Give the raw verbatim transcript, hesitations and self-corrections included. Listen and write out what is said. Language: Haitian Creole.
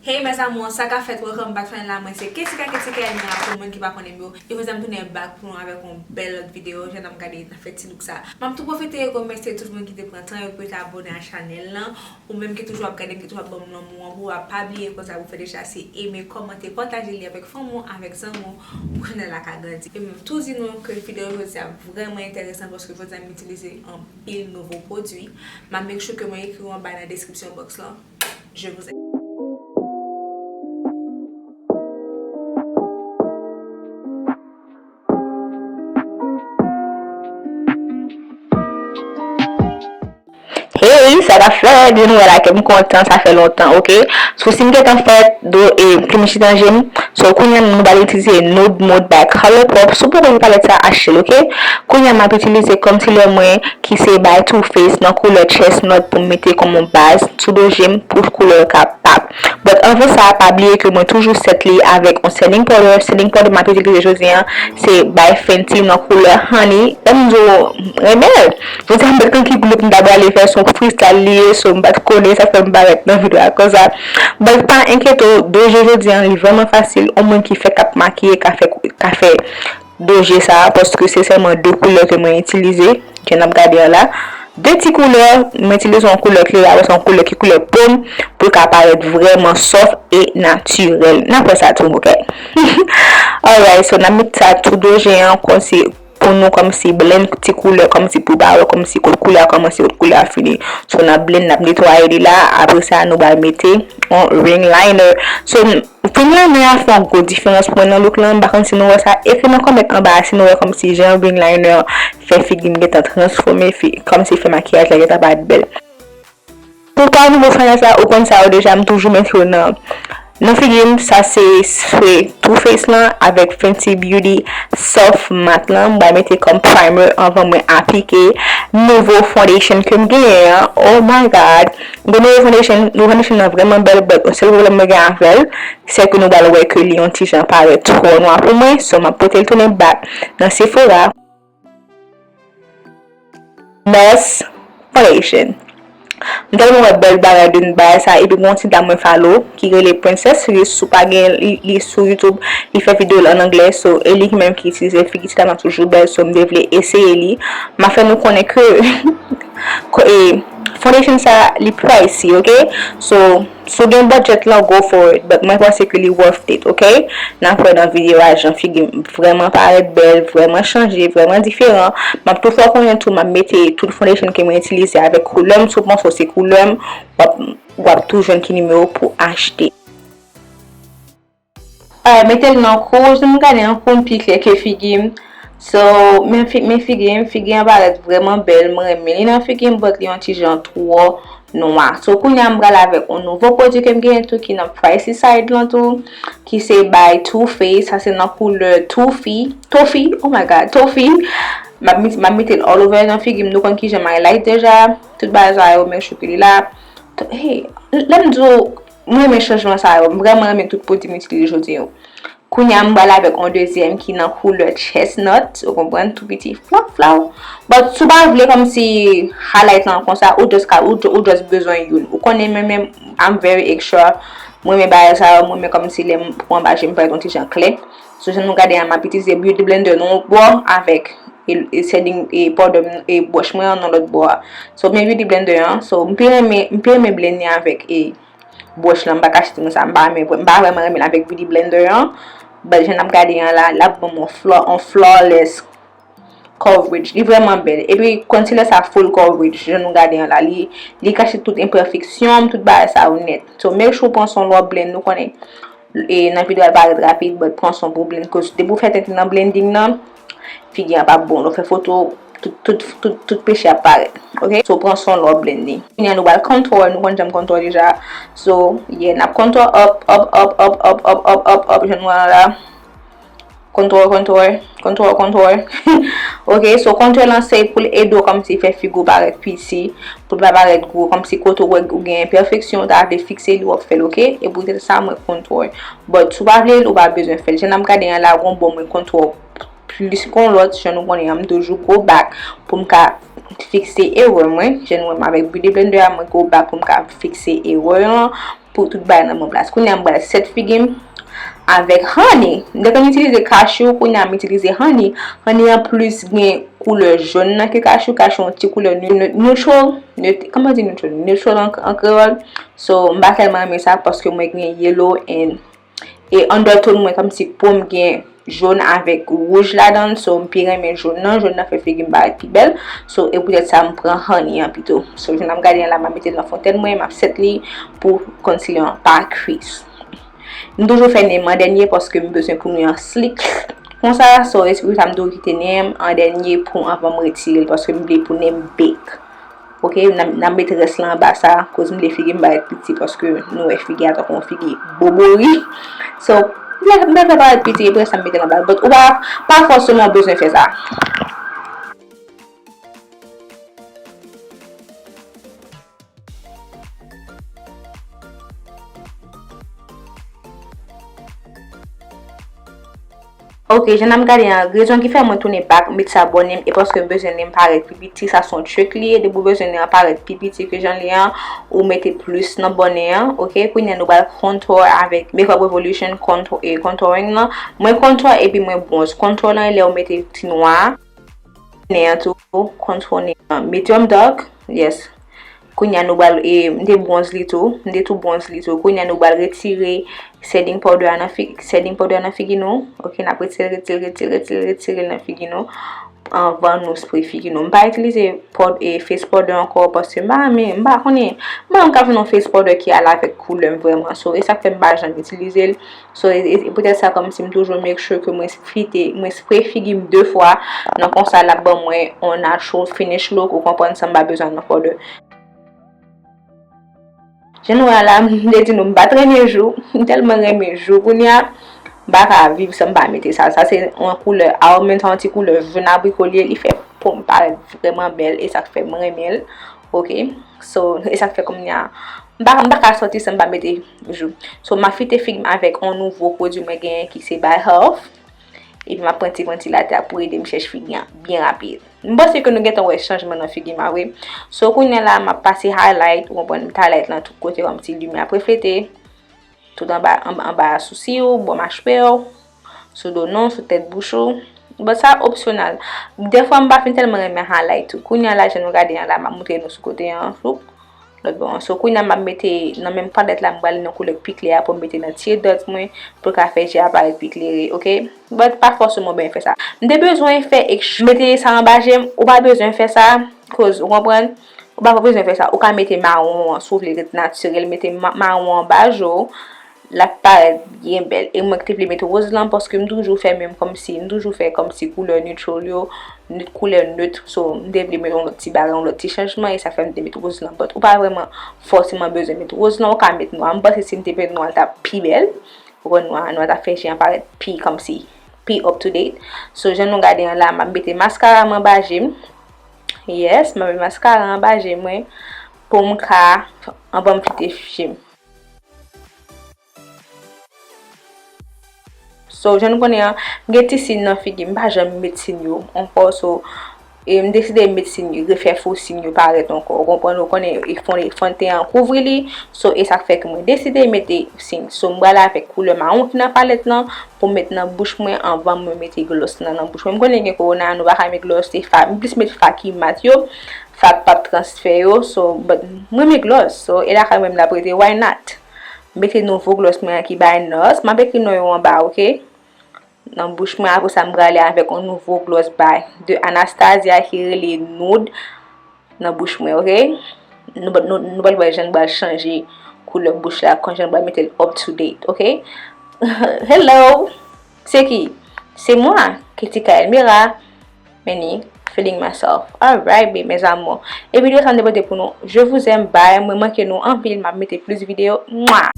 Hey mes amours, sa ka fèt, welcome back to another. Mwen se Ketika, Ketika Elmira pou moun ki pa konnen m yo. E jodi a m tounen back pou nou avèk yon bèl lòt videyo. Jan n ap gade n ap fè ti look sa. M ap tou pwofite remèsye tout moun ki te pran tan yo pou yo te abòne a chanèl lan. Ou menm ki toujou ap gade m, ki toujou ap ban m lanmou an, pou w pa bliye konsa pou fè deja se eme, kòmante, pataje li avèk fanmi w, avèk zanmi w, pou chanèl la ka grandi. E m tou di nou ke videyo jodi a vrèman enteresan paske jodi a m itilize anpil nouvo pwodui. M ap make sure ke mwen ekri yo anba nan description box lan. Je vous aime. Hey, sa k ap fèt? Vin wè la ke m kontan, sa fè lontan, oke? So, si m gentan fèt, do, e, pou m chita je m, so, kounye a nou pral itilize Nude Mode by Colourpop. Si w poko wè palèt sa, achte l, oke? Kounye a m ap itilize concealer mwen, ki se by Too Faced, nan koulè Chestnut pou m mete kòm yon baz sou do je m pou koulè yo ka pop. But anvan sa, pa bliye ke mwen toujou set li avèk yon setting powder. Setting powder m ap itilize jodi a, se by Fenty nan koulè Honey. Lè m di w, renmen l. Jodi a m pa t konn ki look m ta prale fè, se yon freestyle li ye, so m pa t konnen, sa fè m parèt nan videyo a konsa. But pa enkyete w, do je jodi a, li vrèman fasil. Yon moun ki fèk ap makiye ka fè, ka fè do je sa a, paske se sèlman de koulè ke mwen itilize, ke n ap gade an la. De ti koulè, mwen itilize yon koulè klere, apre sa yon koulè ki koulè pòm, pou l ka parèt vrèman soft e natirèl. N ap wè sa tou, oke? Alright, so n ap met sa tou do je an, konsi pou nou kòmsi blend ti koulè, kòmsi pou ba wè kòmsi kot koulè a kòmanse, kot koulè a fini. So n ap blend, n ap netwaye li la, apre sa nou pral mete yon ring liner. So, ring liner a fè yon gwo diferans pou mwen nan look lan, m pa konn si nou wè sa, ekri nan comment anba a si nou wè kòmsi jan ring liner fè figi m gentan transfòme, fi, kòmsi fè makiyaj la gentan parèt bèl. Pou pa nouvo fanyè sa, ou konn sa yo deja, m toujou mete yo nan, nan figi m. Sa se spre Too Faced lan avèk Fenty Beauty Soft Matte lan. M pral mete kòm primer anvan mwen aplike nouvo foundation ke m genyen an. Oh my God! Gen nouvo foundation, nouvo foundation nan vrèman bèl, but yon sèl pwoblèm mwen gen avè l, se ke nou pral wè ke li yon ti jan parèt twò nwa pou mwen. So, m ap pote l tounen back nan Sephora. Best Foundation. M tèlman wè bèl bagay de bagay sa, epi gen yon ti dam mwen follow ki rele Princess Ris, si w pa gen li, li sou YouTube, li fè videyo l an anglè, so, e li ki menm ki itilize figi ti dam nan toujou bèl, so, m te vle eseye li. M ap fè nou konnen ke, ko-, e, foundation sa, li pricey, oke? So, Si w gen budget lan, go for it, but mwen panse ke li worth it, oke? N ap wè nan videyo a jan figi m vrèman parèt bèl, vrèman chanje, vrèman diferan. M ap tou fè w konnen tou, m ap mete tout foundation ke mwen itilize avèk koulè m. Si w panse w se koulè m, w ap, w ap tou jwenn ki nimewo pou achte. Alright, mete l nan kou, jan m gade an kou m pi klè ke figi m. So, men fi-, men figi m, figi an parèt vrèman bèl, m renmen li nan figi m, but li yon ti jan twò nwa. So, kounye a m pral avèk yon nouvo pwodui ke m genyen tou ki nan pricey side lan tou, ki se by Too Faced, sa se nan koulè Toffee, Toffee, oh my God, Toffee. M ap met-, m ap mete l all over nan figi m, nou konn kijan m highlight deja, tout bagay sa yo, make sure ke li la. Hey, lè m di w, mwen renmen chanjman sa yo. M vrèman renmen tout pwodui m itilize jodi yo. Kounye a, m pral avèk yon dezyèm ki nan koulè chestnut, ou konprann, tou piti, flaw, flaw. But, si w pa vle kòmsi highlight lan konsa, ou just ka, ou, ou just bezwen youn. Ou konnen mwen menm, I'm very extra. Mwen renmen bagay sa yo, mwen renmen kòmsi lè m pran anba je m parèt yon ti jan klè. So, jan nou gade a, m ap itilize beauty blender nan yon bò avèk e, e setting, e powder m, e bwòch mwen an nan lòt bò a. So, men beauty blender an. So, m pi renmen, m pi renmen blend li avèk e bwòch lan, m pa kache di nou sa, m pa renmen, m pa vrèman renmen l avèk beauty blender an. But jan n ap gade an la, l ap ban m yon flaw-, yon flawless coverage. Li vrèman bèl. Epi concealer sa full coverage, jan nou gade an la. Li, li kache tout enpèfeksyon m, tout bagay sa yo nèt. So, make sure w pran son lè w blend, nou konnen. E nan videyo a l parèt rapid, but pran son pou blend, cause depi w fè tenten nan blending nan, figi an p ap bon. Lè w fè foto, tout, tout, tout, tout peche ap parèt. Oke? So, pran son lè w blend li. Kounye a nou pral contour, nou konn jan m contour deja. So, yeah, n ap contour up, up, up, jan nou wè la. Contour, contour, contour, contour. Oke, so contour lan se pou l ede w kòmsi fè figi w parèt piti, pou l pa parèt gwo, kòmsi kote w wè ou gen enpèfeksyon, ou ta vle fikse li, w ap fè l, oke? E poutèt sa, mwen contour. But, si w pa vle l, ou pa bezwen fè l. Jan n ap gade an la, gon bò mwen contour plis kon lòt, jan nou konnen an, m toujou go back pou m ka fikse erè mwen. Jan nou wè m avèk beauty blender a, mwen go back pou m ka fikse erè an. pou tout bagay nan bon plas. Kounye a m pral set figi m avèk honey. M te konn itilize cashew, kounye a m itilize honey. Honey an plis gen koulè jòn nan ke cashew. Cashew yon ti koulè neu-, neu-, neutral. Neut-, kòman di neutral? Neutral an, an kreyòl. So, m pa tèlman renmen sa paske mwen gen yellow and e undertone mwen kòmsi po m gen jòn avèk wouj ladan l, so m pi renmen jòn nan, jòn nan fè figi m parèt pi bèl. So, e poutèt sa m pran honey an pito. So, jan n ap gade an la, m ap mete l nan fontèn mwen, m ap set li pou concealer an pa crease. M toujou fè nen m an dènye paske m bezwen pou nen an slick konsa, so, espri sa m toujou kite nen m an dènye pou anvan m retire l paske m vle pou nen m bake. Ok, n ap, n ap met rès lan anba sa, koz m vle figi m parèt piti, paske nou wè figi a tankou yon figi bobori. So, m fè, m fè parèt piti, epi rès la m mete l anba l. But ou pa, pa fòseman bezwen fè sa. Ok, jan n ap gade an, rezon ki fè mwen tounen back, m met sa bò nen m, e paske m bezwen nen m parèt pi piti, sa se yon trick li ye, depi w bezwen nen an parèt pi piti ke jan l ye an, ou mete plis nan bò nen an, ok? Kounye a nou pral contour avèk Makeup Revolution contour, e contouring nan. Mwen contour epi mwen bronze. Contour lan e lè w mete ti nwa. Nen an tou, contour nen an medium dark, yes. Kounye a nou pral, e, m te bronze li tou, m te tou bronze li tou. Kounye a nou pral retire setting powder a nan fi-, setting powder a nan figi nou. Ok, n ap retire, retire, retire, retire, retire l nan figi nou. Anvan nou spray figi nou. M pa itilize powd-, e, face powder ankò paske m pa renmen, m pa konnen. M pa renmen ka fè yon face powder ki ale avèk koulè m vrèman. So, e sa k fè m pa janm itilize l. So, e, e, e poutèt sa, kòmsi m toujou make sure ke mwen fite, mwen spray figi m de fwa, nan konsa l ap ban mwen yon natural finish look, ou konprann, san m pa bezwen nan powder. Jan nou wè a la, m te di nou, m pa t renmen jou, m tèlman renmen jou kounye a, m pa ka viv san m pa mete sa. Sa se yon koulè almond, sa yon ti koulè jòn abriko li ye, li fè po m parèt vrèman bèl, e sa k fè m renmen l, ok? So, e sa k fè kounye a, m pa, m pa ka sòti san m pa mete jou. So, m ap fite figi m avèk yon nouvo pwodui mwen genyen ki se By Health. Epi m ap pran ti vantilatè a pou ede m chèche figi an byen rapid. M panse ke nou gentan wè chanjman nan figi m a vre. So, kounye a la, m ap pase highlight, ou konprann, m highlight lan tout kote, kòmsi limyè ap reflete. Tout anba, anba, anba sousi w, bò machwè w, sou do non, sou tèt bouch ou. But sa opsyonal. Dèfwa m pa fin tèlman renmen highlight tou. Kounye a la, jan nou gade an la, m ap montre nou sou kote an, floup, lòt bò an. So, kounye a m ap mete nan menm palèt la, m prale nan koulè pi klè a pou m mete nan ti dot mwen, pou l ka fè je a parèt pi klere, ok? But pa fòseman bezwen fè sa. M te bezwen fè, mete sa anba je m, ou pa bezwen fè sa, koz, ou konprann? Ou pa bezwen fè sa. Ou ka mete mawon an, si w vle ret natirèl, mete ma-, mawon anba je w, l ap parèt byen bèl. E mwen ki te vle mete woz lan, paske m toujou fè menm kòmsi, m toujou fè kòmsi koulè neutral yo, nèt, koulè nèt. So, m te vle mete yon lòt ti bagay, yon lòt ti chanjman, e sa fè m te mete woz lan. But ou pa vrèman fòseman bezwen mete woz lan, ou ka mete nwa. M panse si m te mete nwa, l t ap pi bèl. Ou konn nwa, nwa t ap fè je an parèt pi kòmsi, pi up to date. So, jan nou gade an la, m ap mete maskara m anba je m. Yes, m ap mete maskara anba je mwen pou m ka, anvan m fite je m. So, jan nou konnen an, m gen ti siy nan figi m, m pa janm met siy yo ankò, so, e m deside met siy, refè fo siy yo parèt ankò, ou konprann, ou konnen, e fon, fon ten an kouvri li, so, e sa k fè ke mwen deside mete siy. So, m prale avèk koulè mawon ki nan palèt lan, pou m met nan bouch mwen anvan mwen mete gloss lan nan bouch mwen. M konnen gen kowona, nou pa ka met gloss, se fa, m plis met fa ki mat yo, fa p ap transfè yo, so, but mwen renmen gloss, so, e lakay mwen m t ap rete, why not? Mete nouvo gloss mwen an ki bay Nars. M ap ekri non yo anba, ok? Nan bouch mwen, apre sa, m prale avèk yon nouvo gloss bay de Anastasia ki rele Nude nan bouch mwen, ok? Nou, nou, nou pral wè jan l pral chanje koulè bouch la, kon jan l pral mete l up to date, ok? Hello! Se ki? Se mwa, Ketika Elmira. Many feeling myself. Alright, babe, mes amours. E videyo sa m te pote pou nou. Je vous aime, bye. Mwen manke nou anpil, m ap mete plis videyo. Mwah!